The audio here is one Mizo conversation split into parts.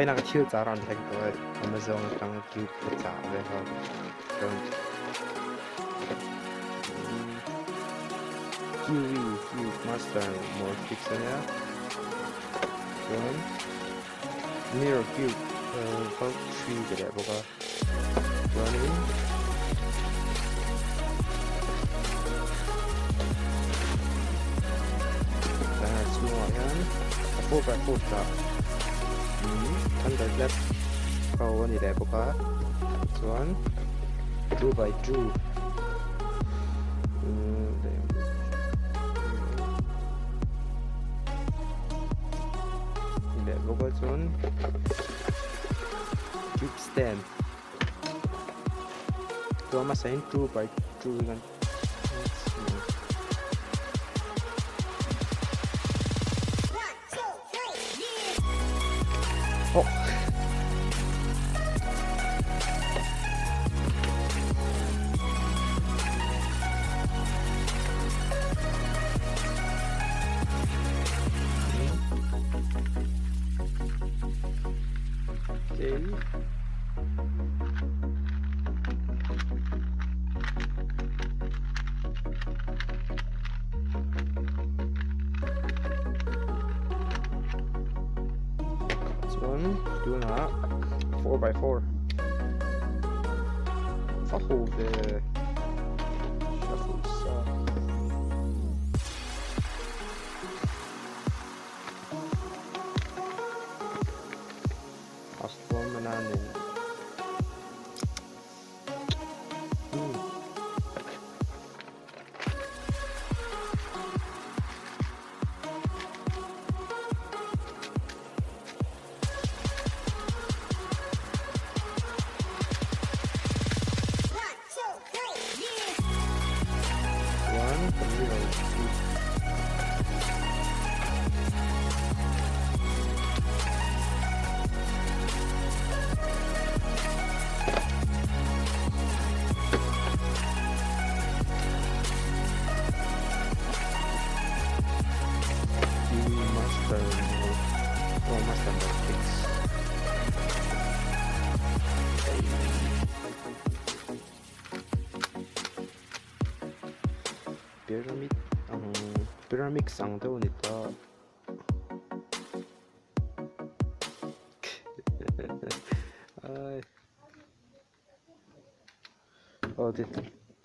Vawiinah ka thil chah rawn thleng tawh e Amazon atanga cube ka chah ve ho chuan kiwi cube master morphix a nia chuan mirror cube bulk tree ti leh bawk a chuanin a chhungah hian a 4x4 tah thunderclap ho a ni leh bawk a chuan 2x2 leh bawk a chuan cube stand chuan hmasa in 2x2 kan Oh. Okay. Chuan tunah 4x4 va ho ve shuffle sa. Astronomana nen Chuan kan mirror chu Master oh master matrix Pyramid ang pyramid ang deuh a ni ta. Aw ti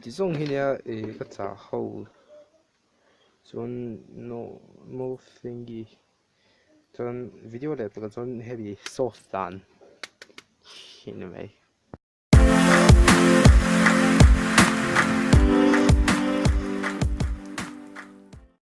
ti zawng hi nia ih ka chah ho chuan no no thingy chuan video leh pakhat chuan hemi soft dan hi ni mai.